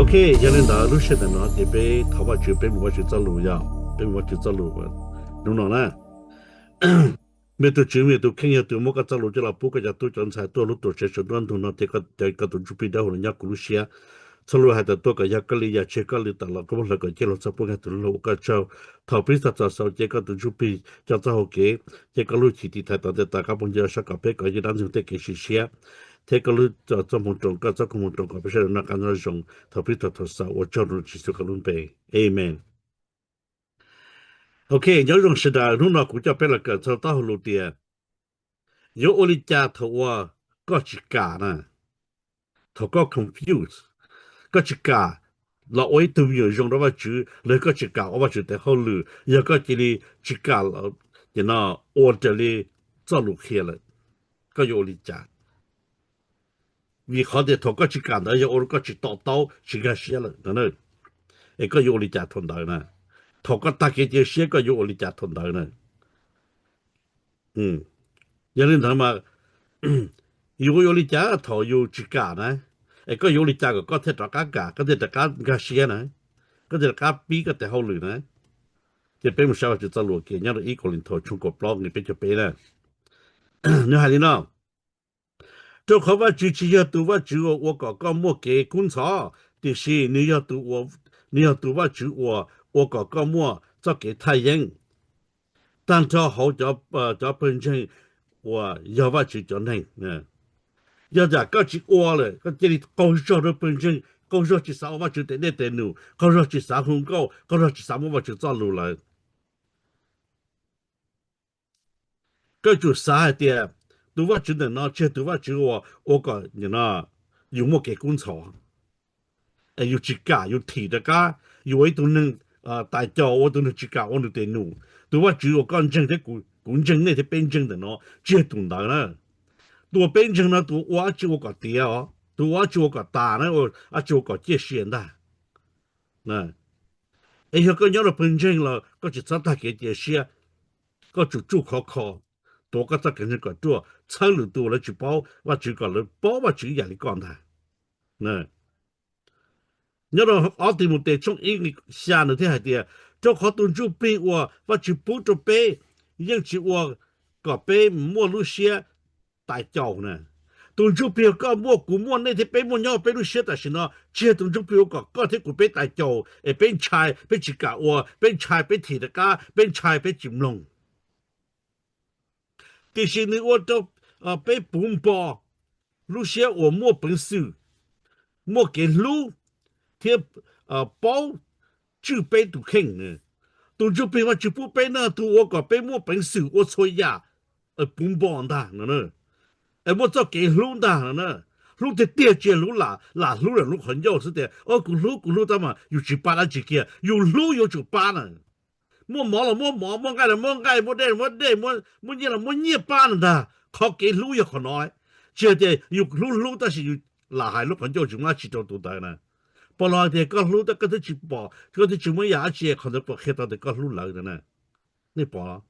Ok, yog li ntawd lub sij hawm ntawm no ces peb thov Vajtswv, peb mus Vajtswv txoj lus, yog peb mus Vajtswv txoj lus hnub no na. Me tus Tswv, me tus Kheej, yog tus muab koj txoj lus coj los pub koj cov tub cov ntxhais tuaj lub tuam tsev saum nruab ntug no ces koj, koj tus Ntsuj Plig Dawb Huv los nyob kuv lub siab. Txhua lus hais tawm tuaj kom yog koj li, yam tseg koj li tawm los koj muab hlawv kom ceg los txog puag nkaus tus lub hlauv ua koj tsaug. Thaum peb txog txog xaus ces koj tus Ntsuj Plig coj txoj hau kev, ces koj lub hwj chim tiv thaiv tom ntej tas qab phooj ywg sab kom peb kov yeej dab ntxwg tej kev sim siab, thiab koj lub txoj hmoov roos, koj txoj koob hmoov roos kom peb sawv daws noj qab nyob zoo. Thaum peb txog thaum xaus ua tsaug rau Tswv Yexus koj lub npe. Amen. Ok, nyob zoo sawv daws, hnub no kuv coj peb los kawm txog taub hau lus tias yuav ua li cas thaum uas koj tsis kam na, thaum koj confuse, koj tsis kam los ua ib tug me nyuam zoo rau Vajtswv los yog koj tsis kam ua Vajtswv tes hauj lwm, yog koj cia li tsis kam, ces no ua raws li txoj lus qhia lawm, koj yuav ua li cas? Vim qhov tias thaum koj tsis kam ntawd yog ua rau koj tsis to taub tsis nkag siab lawm no. Es koj yuav ua li cas thaum ntawd na? Thaum koj tag kev cia siab koj yuav ua li cas thaum ntawd na? Yog li ntawd mas yus yuav ua li cas thaum yus tsis kam na? Es koj yuav ua li cas kom koj thiaj rov qab kam, koj thiaj rov qab nkag siab na, koj thiaj rov qab pib koj tes hauj lwm na? Ces peb mus saib Vajtswv txoj lus kiag nyob rau ib Kauleethaus tshooj kaum plaub nqe peb caug peb na. Nws hais li no: Rau qhov Vajtswv tsis yog tus Vajtswv uas ua kom koj muaj kev kub ntxhov, tiam sis nws yog tus Vajtswv uas ua kom koj muaj txoj kev thaj yeeb tag nrho hauv cov pawg ntseeg uas yog Vajtswv cov neeg. Yog tias koj tsis ua lawm, koj cia li qaug zog rau pawg ntseeg, qaug zog tsis xav ua Vajtswv tes dej tes num, qaug zog tsis xav hu nkauj, qaug zog tsis xav muab Vajtswv txoj lus lawm, koj tsum xav hais tias tus Vajtswv ntawm no tsis yog tus Vajtswv uas ua kom yus muaj kev kub ntxhov, yus tsis kam, yus thim rov qab, yus ua ib tug neeg tais caus, ua tus neeg tsis kam ua nws tes num. Tus Vajtswv uas koj ntseeg thiab kuv ntseeg, nej thiab peb ntseeg ntawm no tsis yog tus ntawd na. Tus uas peb ntseeg no tus ua dab tsi ua kom tiav os, tus ua dab tsi ua kom tas na, dab tsi ua kom ciaj sia ntag. Es yog koj nyob rau pawg ntseeg los koj tsis txhob tag kev cia siab, koj tsum tsuj khov kho, tuav koj txoj kev ntseeg kom ruaj, txhawb lwm tus uas lawv tsis paub Vajtswv kom lawv paub Vajtswv ib yam li koj ntag. Nyob rau ob Timautes tshooj ib nqe xya nws thiaj hais tias, rau qhov tus ntsuj plig uas Vajtswv pub rau peb yeej tsis ua kom peb muaj lub siab tais caus na. Tus ntsuj plig uas koj muaj, kuv muaj, nej thiab peb muaj nyob peb lub siab tam sim no tsis yog tus ntsuj plig ua kom koj thiab kuv peb tais caus es peb ntshai, peb tsis kam ua, peb ntshai, peb thim rov qab, peb ntshai, peb tsis mloog. Tiam sis nws ua rau peb puv npo lub siab uas muaj peev xwm, muaj kev hlub, thiab paub tswj peb tus kheej. Tus ntsuj plig Vajtswv pub peb na tus ua kom peb muaj peev xwm ua txhua yam puv npo ntag no, es muaj txoj kev hlub ntag no na. Hlub tiag tiag tsis yog hlub lam, lam hlub lam lub qhov ncauj xwb tias o kuv hlub kuv hlub tab mas yus tsis pab dab tsi kiag, yus hlub yuav tsum pab na. Muaj mov los muab mov, muaj nqaij los muab nqaij, muaj dej los muab dej, muaj nyiaj los muab nyiaj pab no ntag. Qhov kev hlub yog qhov no, tsis yog tias yus hlub hlub tab sis yus lam hais lub qhov ncauj tsis muaj dab tsi rau tus ntawd na. Pom los hais tias koj hlub tab koj twb tsis pom, koj twb tsis muaj ib yam dab tsi, qhov ntawd puas qhia tau tias koj hlub lawv ntawd na? Nej pom los?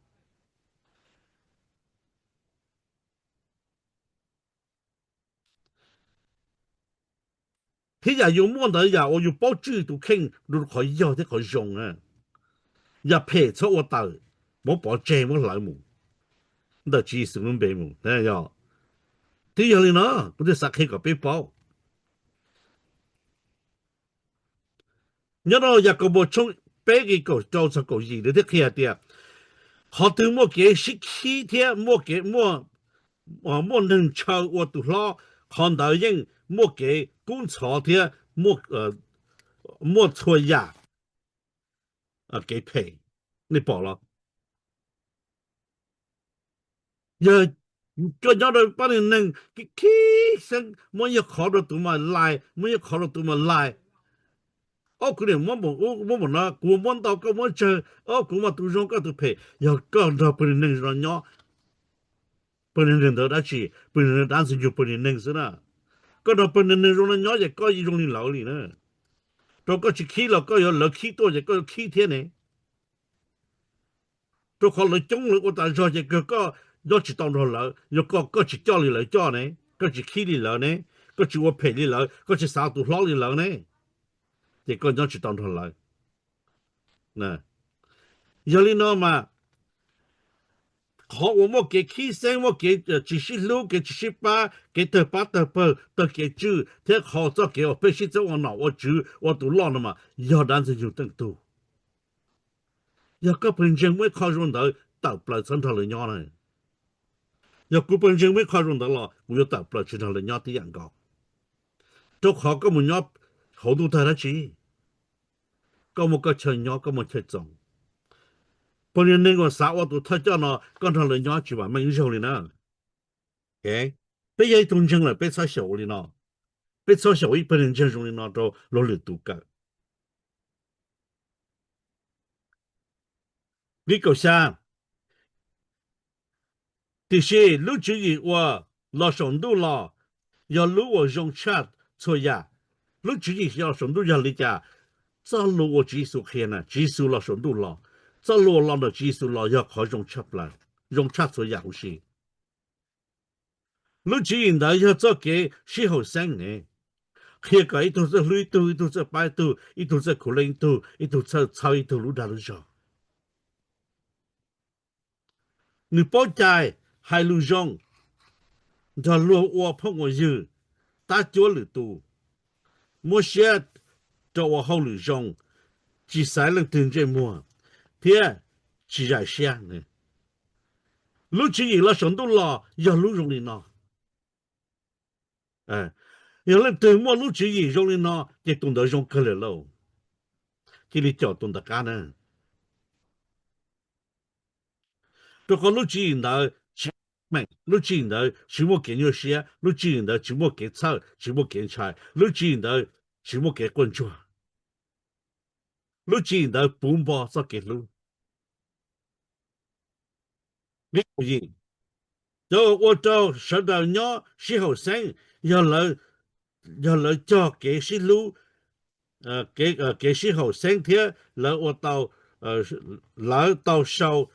Thiab yam yus muaj ntawd yam uas yus paub tswj tus kheej rau qhov yog thiab qhov zoo. Yam phem txhob ua tawm, muab pov tseg muab hlawv mus ntawm Tswv Yexus lub npe mus. Twb yog li no kuv thiaj xav qhia kom peb paub. Nyob rau Yakaunpaus tshooj peb nqe kaum rau txog kaum yim nws thiaj qhia hais tias, qhov twg muaj kev sib khib thiab muaj kev, muaj neeg ntshaw ua tus hlob, qhov ntawd yeej muaj kev kub ntxhov thiab muaj txhua yam kev phem. Nej pom los? Yog koj nyob rau pab neeg neeg khib khib xeeb, muab yog qhov rau tus mas lais, muab yog qhov rau tus mas lais. Ob, kuv niam muab npaum ub muab npaum no, kuv muab ntau koj muab tsawg, ob, kuv mas tus zoo koj tus phem. Yog koj nrog pawg neeg neeg no nyob, pawg neeg neeg ntawd dab tsi? Pawg neeg neeg dab ntxwg nyoog pawg neeg neeg xwb na. Koj nrog pawg neeg neeg zoo no nyob ces koj zoo li lawv li na. Rau koj tsis khib los koj yuav lawv khib tuaj ces koj yuav khib thiab ne. Rau qhov lawv coob lawv ua tas zog ces kawg koj nyob tsis tau nrog lawv, yog koj, koj tsis coj li lawv coj ne, koj tsis khib li lawv ne, koj tsis ua phem li lawv, koj tsis xav tus hlob li lawv ne. ces koj nyob tsis tau nrog lawv. Yog li no mas qhov uas muaj kev khib xeeb, muaj kev tsis sib hlub, kev tsis sib pab, kev tawg pab tawg pawg, tawg kev tswj, thiab qhov txoj kev uas pheej sib txeeb ua nom ua tswv ua tus loj no mas yog dab ntxwg nyoog teej tug. Yog koj pawg ntseeg muaj ib qho zoo ntawd tawm plaws txhob nrog lawv nyob na. Yog kuv pawg ntseeg muaj ib qho zoo ntawd los kuv yuav tawm plaws tsis nrog lawv nyob tib yam nkaus. Rau qhov koj mus nyob hauv ntuj tawg dab tsi? Koj muaj koj chaw nyob, koj muaj chaw txoos. Pawg niag neeg uas xav ua tus thawj coj no, koj nrog lawv nyob tsis vam meej ib zaug li na. Peb yog ib tug ntseeg lawm peb txhob xyaum ua li no. Peb txhob xyaum ib pawg neeg ntseeg zoo li no rau luag lwm tus kawm. Nqe kaum xya, tiam sis lub tswv yim uas los saum ntuj los yog lub uas zoo tshaj txhua yam. Lub tswv yim los saum ntuj yog li cas? Txoj lus uas Tswv Yexus qhia na, Tswv Yexus los saum ntuj los, txoj lus uas los ntawm Tswv Yexus los yog qhov zoo tshaj plaws, zoo tshaj txhua yam huv si. Lub tswv yim ntawd yog txoj kev sib haum xeeb ne, qhia kom ib tug txawj hlub ib tug, ib tug txawj pab ib tug, ib tug txawj khuv leej ib tug, ib tug txawj txhawb ib tug lub dag lub zog. Nws paub cai, hais lus zoo, nrog luag ua phooj ua ywg, tab cuab lwm tus, muab siab rau ua hauj lwm zoo, tsis xaiv leej twg ntsej muag, thiab tsis zais siab. Lub tswv yim los saum ntuj los yog lub zoo li no. Yog leej twg muaj lub tswv yim zoo li no ces tus ntawd zoo kawg lawm lauj. Cia li caum tus ntawd qab na. Rau qhov lub tswv yim ntawd tsis meem, lub tswv yim ntawd tsis muaj kev nyuaj siab, lub tswv yim ntawd tsis muaj kev txhawj, tsis muaj kev ntshai, lub tswv yim ntawd tsis muaj kev quaj ntsuag. Lub tswv yim ntawd puv npo txoj kev hlub. Nqe kaum yim, cov uas ua rau sawv daws nyob sib haum xeeb, yog lawv cog kev sib hlub, kev sib haum xeeb thiab lawv ua tau, lawv tau sau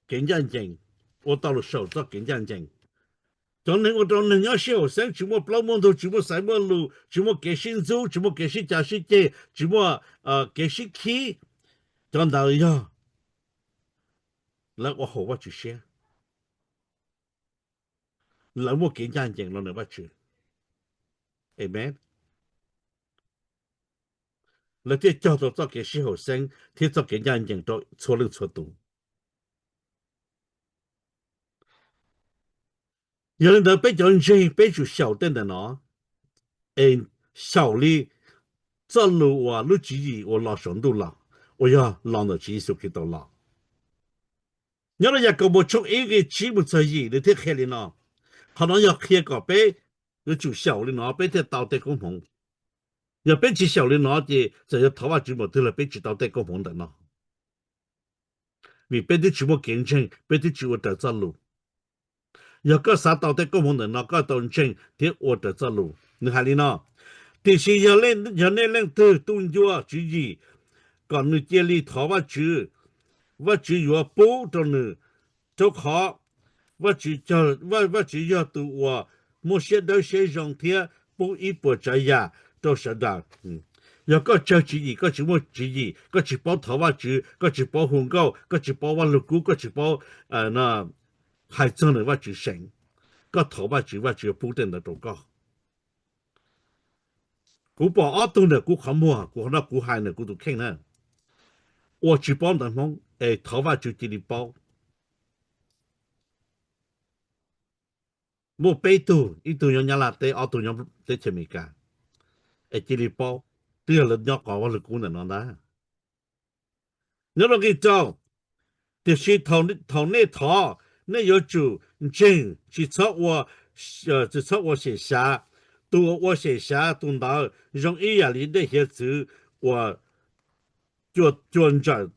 kev ncaj ncees, ua tau lus saum txoj kev ncaj ncees. Cov neeg ua rau neeg nyob sib haum xeeb tsis muaj plaub muaj ntug, tsis muaj xaiv muaj lus, tsis muaj kev sib ntxub, tsis muaj kev sib cav sib ceg, tsis muaj kev sib khib, cov ntawd yog lawv ua haum Vajtswv siab. Lawv muaj kev ncaj ncees los ntawm Vajtswv. Amen. Lawv thiaj cog tau txoj kev sib haum xeeb thiab txoj kev ncaj ncees rau txhua leej txhua tus. Yog li ntawd peb cov ntseeg peb tsum xyaum tej ntawm no, es xyaum li txoj lus uas lub tswv yim uas los saum ntuj los, uas yog los ntawm Tswv Yexus Khetos los. Nyob rau Yakaunpaus tshooj ib nqe tsib mus txog yim nws thiaj qhia li no. Qhov no yog qhia kom peb yuav tsum xyaum li no peb thiaj tau tej koob hmoov. Yog peb tsis xyaum li no ces txawm yuav thov Vajtswv npaum twg los peb tsis tau tej koob hmoov ntawm no. Vim peb twb tsis muaj kev ntseeg, peb twb tsis ua raws txoj lus. Yog koj xav tau tej koob hmoov ntawm no koj tau ntseeg thiab ua raws txoj lus. Nws hais li no, tiam sis yog nej leej twg tu ncua tswv yim kom nws cia li thov Vajtswv, Vajtswv yuav pub rau nws, rau qhov Vajtswv, Vajtswv yog tus uas muaj siab dawb siab zoo thiab pub ib puas tsav yam rau sawv daws. Yog koj tsawg tswv yim koj tsis muaj tswv yim, koj tsis paub thov Vajtswv, koj tsis paub hu nkauj, koj tsis paub Vaj Lug Kub, koj tsis paub hais txog ntawm Vajtswv seem, koj thov Vajtswv, Vajtswv yuav pub tej ntawd rau koj. Kuv pom ob tug ntawm kuv qhov muag, kuv qhov no kuv hais ntawm kuv tus kheej na, uas tsis paub ntawv Hmoob es thov Vajtswv cia li paub. Muaj peb tug, ib tug nyob Nyab Laj teb, ob tug nyob teb chaws Amelikas, es cia li paub, twb yog lawv nyob qhov Vaj Lug Kub ntawm no ntag. Nyob rau nqe rau, tiam sis thaum nej thov, nej yuav tsum ntseeg, tsis txhob ua, tsis txhob ua xyem xyav. Tus uas ua xyem xyav tus ntawd zoo ib yam li dej hiav txwv uas cua ntsawm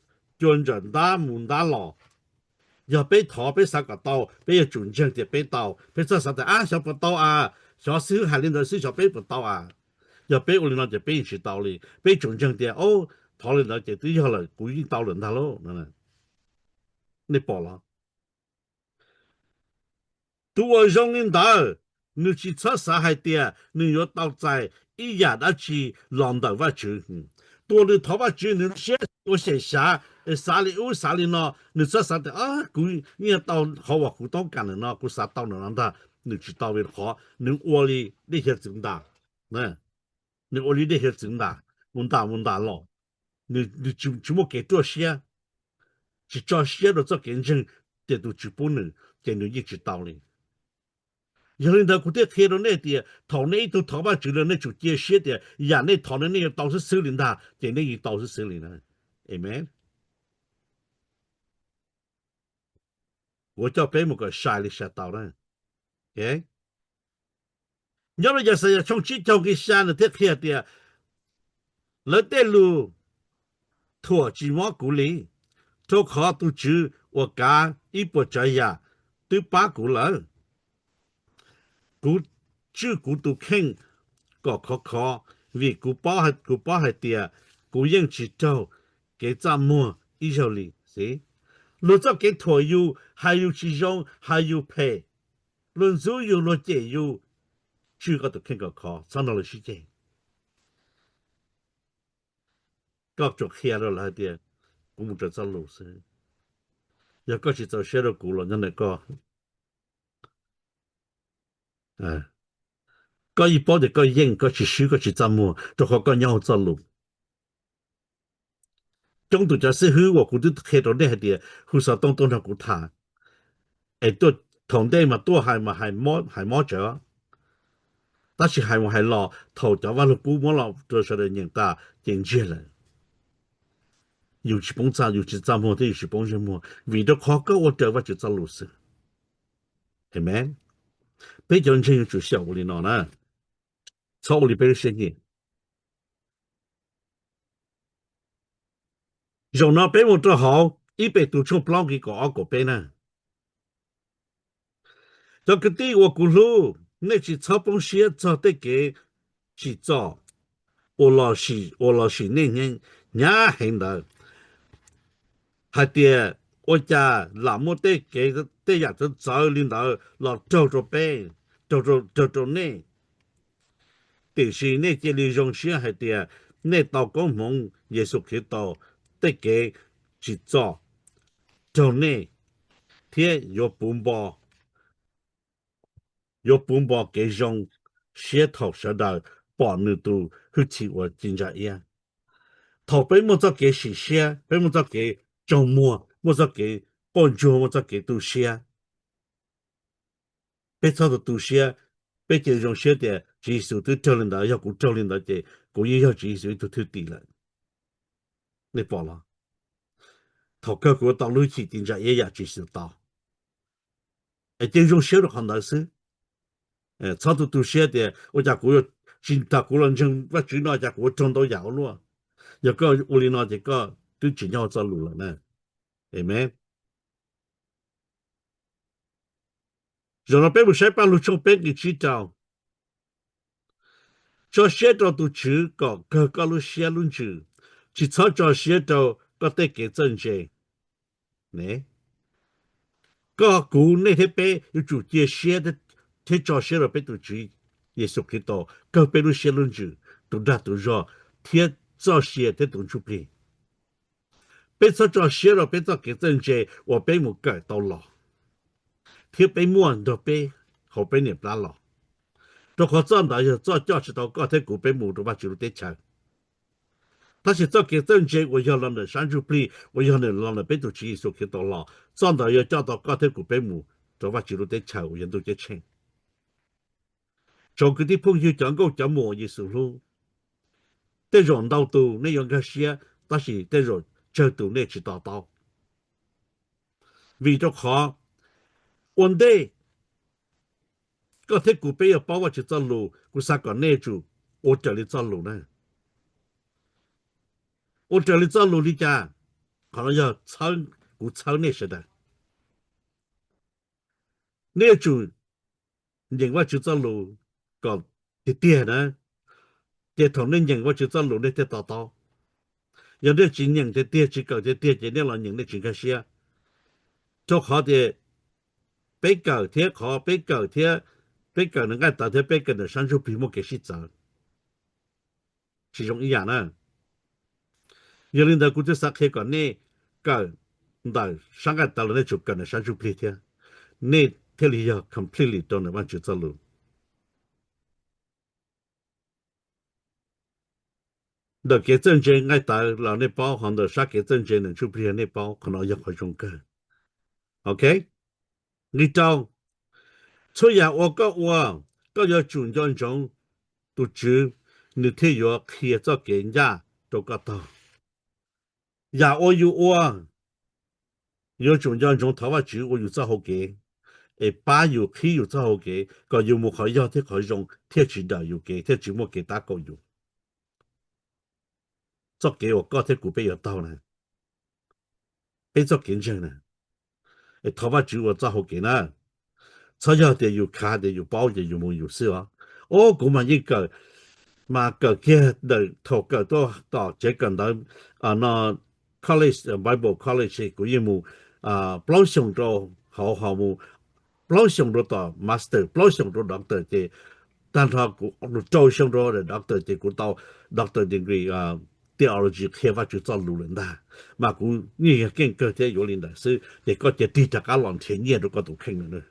ntab mus ntab los. Yog peb thov peb xav kom tau, peb yuav tsum ntseeg tias peb tau, peb txhob xav tias ab xyov puas tau as, xyov xib hwb hais li ntawd xwb xyov peb puas tau as. Yog peb ua li no ces peb yeej tsis tau li, peb tsum ntseeg tias o, thov li ntawd ces twb yog lawm, kuv yeej tau lawm ntag lauj. Nej pom los? Tus uas zoo li ntawd nws tsis txhob xav hais tias nws yuav tau txais ib yam dab tsi los ntawm Vajtswv. Tus uas nws thov Vajtswv nws lub siab ua xyem xyav, xav li ub xav li no, nws txhob xav tias kuv yeej tau qhov uas kuv toob kam ntawm no, kuv xav tau ntawm no ntag. Nws tsis tau, vim qhov nws ua li dej hiav txwv ntas, nws ua li dej hiav txwv ntas, mus ntas mus ntas los, nws tsis muaj kev ruaj siab, tsis tso siab rau txoj kev ntseeg tias tus Tswv pub nws, ces nws yeej tsis tau li. Yog li ntawd kuv thiaj qhia rau nej tias thaum nej ib tug thov Vajtswv los nej tsum cia siab tias yam nej thov no nej yuav tau xwb xwb li ntag, ces nej yeej tau xwb xwb li na. Amen. Kuv coj peb mus kom sai li sai tau na. Nyob rau Yaxayas tshooj tsib caug nqe xya nws thiaj qhia tias lawv tej lus thuam tsis mob kuv li, rau qhov tus Tswv uas kav ib puas tsav yam twb pab kuv lawm. Kuv tswj kuv tus kheej kom khov khov, vim kuv paub hais tias kuv yeej tsis raug kev txaj muag ib zaug li. Luag txoj kev thuam yus, hais yus tsis zoo, hais yus phem, luag ntxub yus, luag cem yus, tswj koj tus kheej kom khov, txhob nrog luag sib ceg. Koj tsuas qhia rau lawv hais tias kuv mus raws txoj lus xwb. Yog koj tsis txaus siab rau kuv los nyob ntawm koj. Koj yeej paub tias koj yeej, koj tsis swb, koj tsis txaj muag, rau qhov koj nyob hauv txoj lus. Coob tus cov xib hwb uas kuv twb qhia rau nej hais tias hu xov tooj tuaj nrog kuv tham, es thaum ntej mas tuaj hais mas hais mob tsawv, tab sis hais mus hais los thaum cov vaj lug kub muab los rau sawv daws nyeem tas ces ntsiag lawm. Yus tsis poob txaj, yus tsis txaj muag thiab yus tsis poob ntsej muag, vim rau qhov koj ua raws Vajtswv txoj lus xwb. Amen. Peb cov ntseeg yuav tsum xyaum ua li no na, txhob ua li peb lub siab nyiam. Zaum no peb mus rau hauv ib Petus tshooj plaub nqe kaum ob kaum peb na. Cov kwv tij uas kuv hlub, nej tsis txhob poob siab txog tej kev tsim txom uas los sim nej hnyav heev ntawd, hais tias ua cas lam muaj tej kev, tej yam txawv txawv li ntawd los raug rau peb, raug rau nej. Tiam sis nej cia li zoo siab hais tias nej tau koob hmoov Yexus Khetos tej kev tsim txom raug nej, thiab yuav puv npo, yuav puv npo kev zoo siab thaum sawv daws pom nws tus hwj chim uas ci ntsa iab. Thaum peb muaj txoj kev sim siab, peb muaj txoj kev tsaug muag, muaj txoj kev quaj ntsuag, muaj txoj kev tu siab, peb txhob tu tu siab. Peb cia li zoo siab tias Tswv Yexus twb raug li ntawd, yog kuv raug li ntawd ces kuv yeej yog Tswv Yexus ib tug thwj tim lawm. Nej pom los? Thaum kawg kuv yuav tau lub hwj chim ci ntsa iab yam Tswv Yexus tau. Es cia li zoo siab rau qhov ntawd xwb. Txhob tu tu siab tias ua cas kuv tsis tas kuv los ntseeg Vajtswv no cas kuv ua raug ntau yam ua luaj. Yog koj ua li no ces koj twb tsis nyob hauv txoj lus lawm na. Amen. Zaum no peb mus saib Paj Lug tshooj peb nqe tsib rau. Tso siab rau tus Tswv kom kawg koj lub siab lub ntsws, tsis txhob tso siab rau koj tej kev txawj ntse. Koj, kuv, nej thiab peb yuav tsum cia siab thiab tso siab rau peb tus Tswv Yexus Khetos kawg peb lub siab lub ntsws, tus dag tus zog, thiab txoj sia thiab tus ntsuj plig. Peb txhob tso siab rau peb txoj kev txawj ntse uas peb mus kawm tau los thiab peb muaj nrog peb hauv peb niam plab los, rau qhov txoj ntawd yog txoj coj tsis tau koj thiab kuv peb mus rau Vajtswv lub teb chaws. Tab sis txoj kev txawj ntse uas yog los ntawm sab ntsuj plig, uas yog nws los ntawm peb tus Tswv Yexus Khetos los, txoj ntawd yuav coj tau koj thiab kuv peb mus rau Vajtswv lub teb chaws uas yog ntuj ceeb tsheej. Tsoom kwv tij phooj ywg cov nkauj cov muam Yexus hlub, tej zaum ntau tus nej yuav nkag siab, tab sis tej zaum tsawg tus nej tsis to taub. Vim rau qhov ua ntej koj thiab kuv peb yuav paub Vajtswv txoj lus, kuv xav kom nej yuav tsum ua raws li txoj lus na. Ua raws li txoj lus li cas? Qhov no yog kuv txhawb nej sawv daws. Nej yuav tsum nyeem Vajtswv txoj lus kom tiag tiag na, ces thaum nej nyeem Vajtswv txoj lus nej thiaj to taub. Yog nej tsis nyeem tiag tiag, tsis kawm tiag tiag ces nej los nyeem nej tsis nkag siab. Rau qhov tias peb kawm thiab, qhov peb kawm thiab Peb kawm ntawm nqaij tawv thiab peb kawm ntawm sab ntsuj plig muaj kev sib txawv, tsis zoo ib yam na. Yog li ntawd kuv thiaj xav qhia kom nej kawm ntawm sab nqaij tawv los nej tsum kawm ntawm sab ntsuj plig thiab, nej thiaj li yog completely rau ntawm Vajtswv txoj lus. Ntawm kev txawj ntse nqaij tawv los nej paub, ho ntawm sab kev txawj ntse ntawm ntsuj plig nej paub, qhov no yog qhov zoo kawg. Ok, nqi rau, txhua yam uas koj ua, koj yuav tsum nco ntsoov tus Tswv, nws thiaj yuav qhia txoj kev ncaj rau koj taug. Yam uas yus ua, yuav tsum nco ntsoov thov Vajtswv ua yus txoj hau kev, es pab yus qhib yus txoj hau kev kom yus mus qhov yog thiab qhov zoo thiaj tsis dawm yus kev thiaj tsis muaj kev tab kaum yus. Txoj kev uas koj thiab kuv peb yuav taug na, peb txoj kev ntseeg na, es thov Vajtswv ua txoj hau kev na. Txhob yog tias yus khav tias yus paub ces yus mus yus xwb os. Os, kuv mas yeej kawm, mas kawm kiag ntawm thaum kawm tuaj tom tsev kawm ntawv no, college, Bible College, kuv yeej mus plaub xyoos rau hauv, ho mus plaub xyoos rau tom master, plaub xyoos rau doctor, ces tag nrho kuv rau xyoo rau doctor ces kuv tau doctor degree theology, qhia Vajtswv txoj lus lawm ntag. Mas kuv yeej yog keej kawg thiab yuav li ntawd xwb, ces koj cia tig rov qab los nrhiav nyiaj rau koj tus kheej no,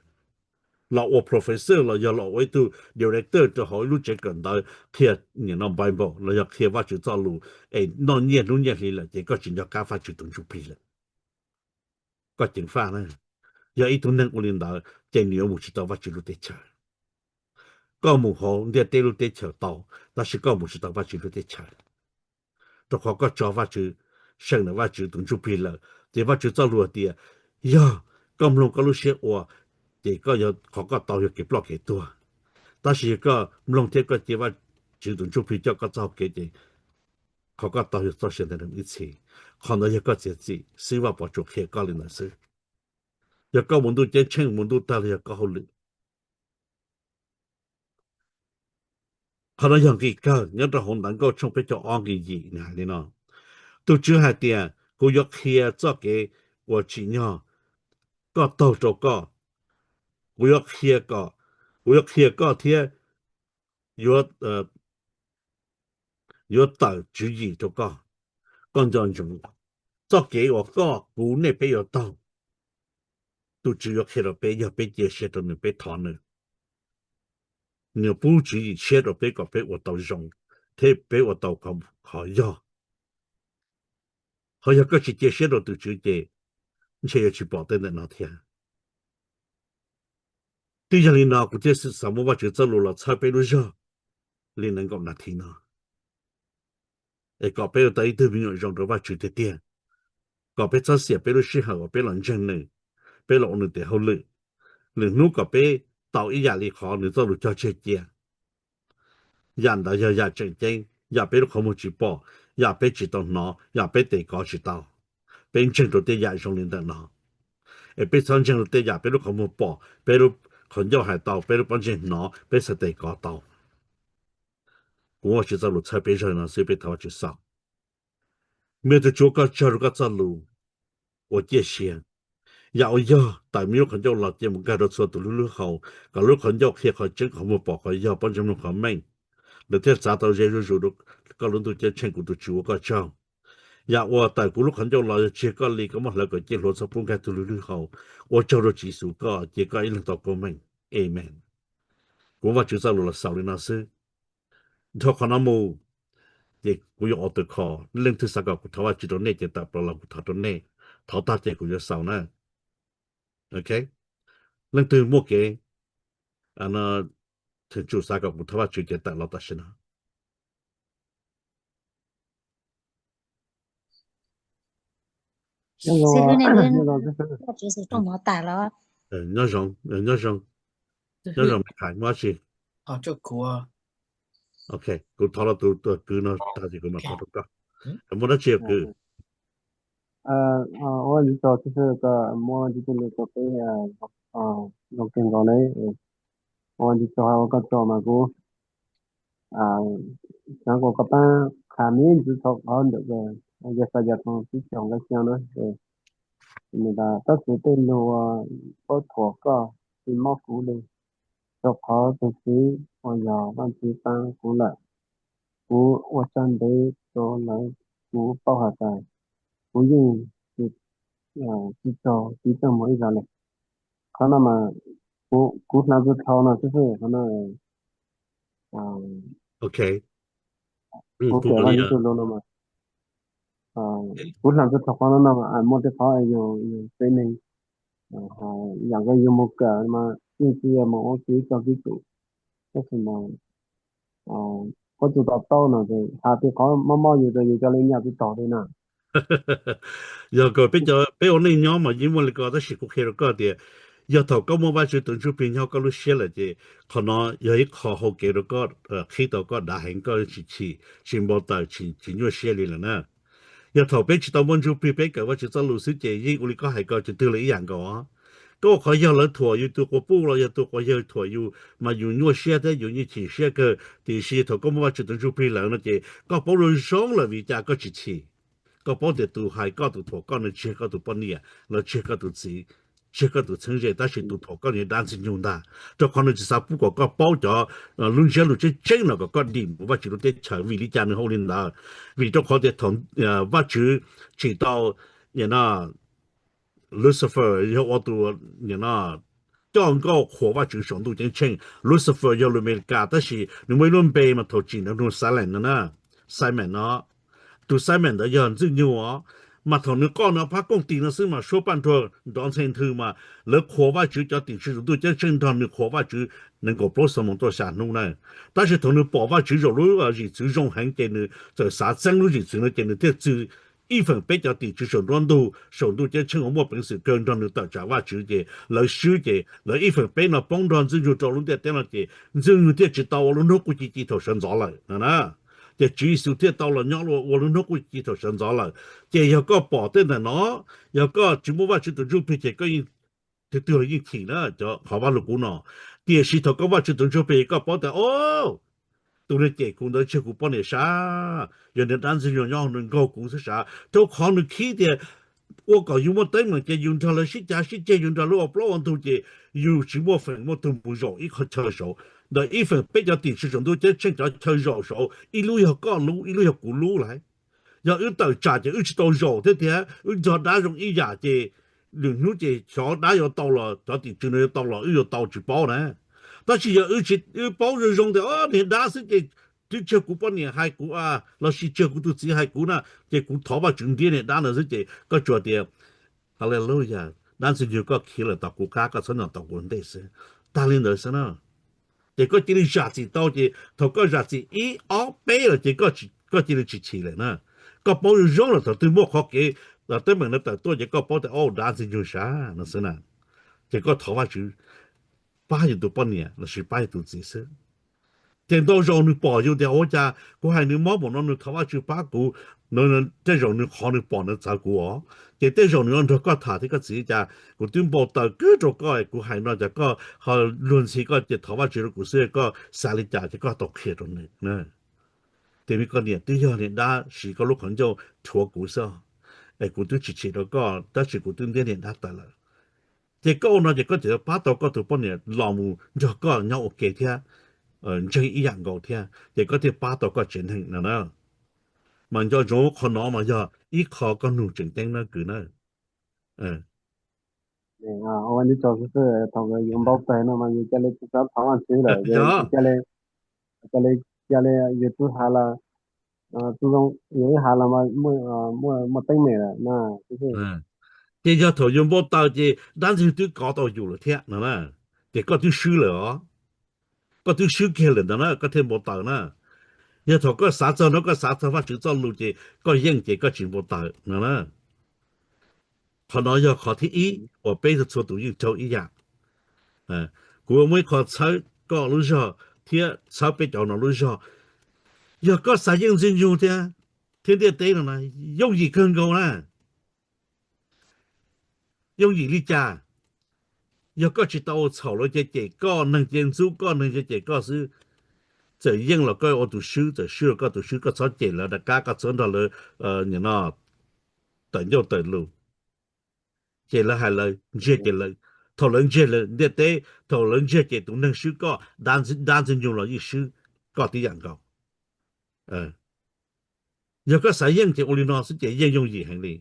los ua professor los yog los ua ib tug director rau hauv ib lub tsev kawm ntawv qhia nim no Bible los yog qhia Vajtswv txoj lus, es noj nyiaj hnub nyiaj hli lawm ces koj tsis nco qab Vajtswv tus ntsuj plig lawm. Koj ceev faj na. Yog ib tug neeg ua li ntawd ces nws yuav mus tsis tau Vajtswv lub teb chaws. Koj mus hauv ntiaj teb lub teb chaws tau, tab sis koj mus tsis tau Vajtswv lub teb chaws. Rau qhov koj tso Vajtswv, seem ntawm Vajtswv tus ntsuj plig lawm, ces Vajtswv txoj lus hais tias, yog koj mloog koj lub siab ua, ces koj, qhov koj tau yog kev ploj kev tuag. Tab sis yog koj mloog thiab koj cia Vajtswv tus ntsuj plig coj koj txoj hau kev ces qhov koj tau yog txoj sia ntev ib txhis. Qhov ntawd yog koj txiav txim xwb, Vaj Pov Tsuas qhia koj li ntawd xwb. Yog koj mus ntuj ceeb tsheej mus ntuj tag los yog koj hauj lwm. Qhov no yog nqi kawg nyob rau hauv Ntawv Nkauj tshooj peb caug ob nqi yim nws hais li no: Tus Tswv hais tias, kuv yuav qhia txoj kev uas tsim nyog koj taug rau koj. Kuv yuav qhia kom, kuv yuav qhia koj thiab yuav, yuav tawm tswv yim rau koj. Koj nco ntsoov, txoj kev uas koj, kuv, nej peb yuav taug, tus Tswv yuav qhia rau peb yog peb cia siab rau nws, peb thov nws. Nws pub tswv yim tshiab rau peb kom peb ua tau zoo thiab peb ua tau qhov yog. Ho yog koj tsis cia siab rau tus Tswv ces ntshe yuav tsis pom tej ntawm no thiab. Twb yog li no kuv thiaj xav muab Vajtswv txoj lus los txhawb peb lub zog li nees nkaum nas this no, es kom peb ua tau ib tug me nyuam zoo rau Vajtswv tiag tiag, kom peb txhob xiam peb lub sij hawm uas peb los ntseeg nws, peb los ua nws tes hauj lwm, lwm hnub kom peb tau ib yam li qhov nws txoj lus cog tseg cia. Yam ntawd yog yam tseem ceeb, yam peb lub qhov muag tsis pom, yam peb tsis tau hnov, yam peb tes kov tsis tau. Peb ntseeg rau tej yam zoo li ntawm no, es peb txhob ntseeg rau tej yam peb lub qhov muag pom, peb lub qhov ncauj hais tau, peb lub pob ntseg hnov, peb txhais tes kov tau. Kuv ua tsis txoj lus txhawb peb zog no xwb, peb thov Vajtswv xaus. Me tus Tswv, koj tsaug rau koj txoj lus uas ciaj sia. Yam uas yog tawm me lub qhov ncauj los cia mus nkag rau txhua tus lub lub hau, kom lub qhov ncauj qhia qhov tseeb, qhov muag pom qhov yog, pob ntseg mloog qhov meej, lawv thiaj txav tau ze zuj zus rau koj lub ntuj ceeb tsheej. Kuv tus Tswv ua koj tsaug. Yam uas tawm kuv lub qhov ncauj los yog tsis yog koj li, koj muab hlawv kom ciaj hluav txhob pub nkag tug lub lub hau. Ua tsaug rau Tswv Yexus, koj cia koj ib leeg tau koob meej. Amen. Kuv Vajtswv txoj lus los xaus li no xwb. Dhau qhov no mus, ces kuv yuav altar call. Leej twg xav kom kuv thov Vajtswv rau nej ces tawm plaws los kuv thov rau nej. Thov tag ces kuv yuav xaus na. Ok. Leej twg muaj kev, no, thwm tsum xav kom kuv thov Vajtswv ces tawm los tam sim no. Xib hwb, nej lub, Vajtswv xov tooj no tas los? Nyob zoo, nyob zoo, nyob zoo me khais, muaj dab tsi? Ok, kuv thov los tus kwv no tag ces kuv mam thov rau koj. Muaj dab tsi os kwv? Ua tsaug txiv xwb, koj muab ntsis txoj lus rau peb zoo kawg nkaus ne. Ua tsaug, ua koj tsaug mas kuv xav kom koj pab qha me ntsis txog qhov ntawm Yaxayas tshooj tsib caug nqe xya na. Nws tas, tab sis tej lus uas paub thuam koj tsis mob kuv li. rau qhov tus txiv uas yog Vaj Tswv pab kuv lawm. Kuv ua tsaug ntev rau lawv, kuv paub hais tias kuv yeej tsis raug txiv txoj muag ib zaug li. Qhov no mas kuv hnav txog dhau no xwb, qhov no kuv kawm Vaj Tswv tus lus no mas, kuv hnav txog dhau qhov no no mas muaj tej qhov yus tsev neeg yam koj yus mus kawm mas yeej tsis yog mus ua txiv txoj kev tus, tab sis mas koj tus to taub no ces hais tej qhov mob mob yus rau yus cov li nyaj tsis tau li na. Yog kom peb, peb ua neej nyob mas yeej muaj li ko, tab sis kuv qhia rau koj tias yog thaum koj muaj Vaj Tswv tus Ntsuj Plig nyob koj lub siab lawm ces qhov no yog ib qho hau kev rau koj, qhib tau koj dav heev, koj tsis chim, tsis npau taws, tsis nyuaj siab li lawm na. Yog thaum peb tsis tau muaj Ntsuj Plig, peb kawm Vaj Tswv txoj lus xwb ces yeej ua li koj hais ko, tus twg los ib yam nkaus. Koj ua qhov yog lawv thuam yus, tus quas puj los yog tus quas yawg thuam yus mas yus nyuaj siab thiab yus yeej chim siab kawg. Tiam sis thaum koj muaj Vaj Tswv tus Ntsuj Plig lawm no ces koj paub zoo zoo lawm, vim cas koj tsis chim? Koj paub tias tus hais koj, tus thuam koj no tsis yog koj tus poj niam los tsis yog koj tus txiv, tsis yog koj tus txheeb ze, tab sis tus thuam koj niag dab Ntxwg Nyoog ntag. Rau qhov nws tsis xav pub kom koj paub cov lub ntsiab lus tseeb tseeb no kom koj dim mus Vaj Tswv lub teb chaws. Vim li cas nws ua li ntawd? Vim rau qhov tias thaum Vaj Tswv tsim tau Lucifer yog ua tus coj nkauj qhuas Vaj Tswv saum ntuj ceeb tsheej. Lucifer yog lus Amelikas tab sis nws muaj ib lub npe mas thaum tsim ntawd nug Simon no na, Simon no. Tus Simon ntawd yog Ntxwg Nyoog os. Mas thaum nws qoj nws phab kooj tis no xwb mas suab paj nruag nrov ntxhe nthwv mas lawv qhuas Vaj Tswv cov tim tswv saum ntuj ceeb tsheej nrog nws qhuas Vaj Tswv nees nkaum plaub xuab moos tuaj xya hnub na. Tab sis thaum nws pom Vaj Tswv zaum lub zim txwv zoo heev ces nws txawm xav txeeb lub zim txwv no ces nws thiaj txwv ib feem peb cov tim tswv saum nruab ntug saum ntuj ceeb tsheej uas muaj peev xwm kawg nrog nws tawm tsam Vaj Tswv ces lawv swb ces lawv ib feem peb no poob nrog Ntxwg Nyoog rau lub ntiaj teb no ces Ntxwg Nyoog thiaj tsis tau ua lub hnub quj ci ci thaum sawv ntxov lawm no na. Ces Tswv Yexus thiaj tau los nyob ua lub hnub quj ci thaum sawv ntxov lawm. Ces yog koj pom tej ntawm no, yog koj tsis muaj Vaj Tswv tus Ntsuj Plig ces koj yeej, twg twg los yeej chim na cov qhov Vaj Lug Kub no. Tiam sis thaum koj Vaj Tswv tus Ntsuj Plig koj paub tias, o, tus niag cem kuv ntawd tsis yog kuv poj niam sab, yog niag dab Ntxwg Nyoog nyob nws nkaug kuv xwb sas. Rau qhov nws khib tias ua kom yus muaj teeb meem ces yus nrog lawv sib cav sib ceg, yus nrog lawv ua plaub ua ntug ces yus tsis muaj feem muaj tug mus zaum ib qhov chaw saud. Ntawm ib feem peb cov tim tswv saum ntuj ceeb tsheej cov chaw zaum saud ib lub yog koj lub ib lub yog kuv lub lawm. Yog wb tawm tsam ces wb tsis tau zaum thiab tiag, wb nrog dab zoo ib yam ces lwm hnub ces xyov dab yuav tau los, cov tim tswv no yuav tau los wb yuav tau tsis paub na. Tab sis yog wb paub zoo zoo tias niag dab xwb ces twb tsis yog kuv poj niam hais kuv lossis tsis yog kuv tus txiv hais kuv na, ces kuv thov Vajtswv ntiab niag dab ntawd xwb ces koj tsuas tias, Haleluya, dab Ntxwg Nyoog koj khiav lawm tom kuv qab, koj txhob nyob tom kuv ntej xwb. Tag li ntawd xwb na. Ces koj cia li zam txim tau, ces thaum koj zam txim ib ob peb lawm ces koj cia li tsis chim lawm na. Koj paub zoo zoo lawm thaum twg muaj qhov kev teeb meem no tawm tuaj ces koj paub tias, o, dab Ntxwg Nyoog sab no xwb na. Ces koj thov Vajtswv pab yus tus poj niam lossis pab yus tus txiv xwb. Ces ntau zaus nws pom yus tias, ua cas kuv hais nws mob npaum no nws thov Vajtswv pab kuv, tej zaum nws qhov nws pom nws txawv kuv os. Ces tej zaum nws yuav nrog koj tham thiab, koj txiv, cas kuv twb npau taws kawg rau koj, kuv hais no cas koj ho luag ntxhi koj ces thov Vajtswv rau kuv xwb, koj xav li cas ces koj tau qhia rau nws. Ces me koj niam, twb yog niag dab siv koj lub qhov ncauj rhuav kuv xwb, es kuv twb tsis chim rau koj tab sis kuv twb ntiab niag dab tawm lawm. Ces koj ua no ces koj tseem pab tau koj tus poj niam los mus nrog koj nyob ua ke thiab, ntseeg ib yam nkaus thiab, ces koj thiaj pab tau koj tsev neeg no na. Mas nco ntsoov qhov no mas yog ib qho koj nug tseem ceeb na kwv na. Ua ntej tso xwb, thaum yus npau taws no mas yus cia li tsis xav thov Vajtswv lawm, cia li, cia li yus twb has los, yus ib has los muaj teeb meem lawm na. Ces yog thaum yus npau taws ces dab Ntxwg twb kov tau yus lawm thiab no na, ces koj twb swb lawm os. Koj twb swb kiag lawm ntawd na koj thiaj npau taws na. Yog thaum koj xav txog no, koj xav txog Vajtswv txoj lus ces koj yeej ces koj tsis npau taws no na. Qhov no yog qhov thib ib uas peb txhua tus yeej raug ib yam. Kuv muaj ib qho txhawb koj lub zog thiab txhawb peb cov no lub zog. Yog koj xav yeej Ntxwg Nyoog thiab, thiab ntiaj teb no na, yooj yim kawg nkaus na. Yooj yim li cas? Yog koj tsis tau ua txhaum, lawv cia cem koj, neeg cia ntxub koj, neeg cia cem koj xwb, txawm yeej los koj ua tus swb, txawm swb los koj tus swb, koj txhob cem lawv rov qab, koj txhob nrog lawv no tawm ncauj tawm lus. Ces lawv hais lawv ntsiag ces lawv Thaum lawv ntsiag lawv ntiaj teb, thaum lawv ntsiag ces tus neeg swb koj, dab ntxwg nyoog los yeej swb koj tib yam nkaus. Yog koj xav yeej ces ua li no xwb ces yeej yooj yim heev li.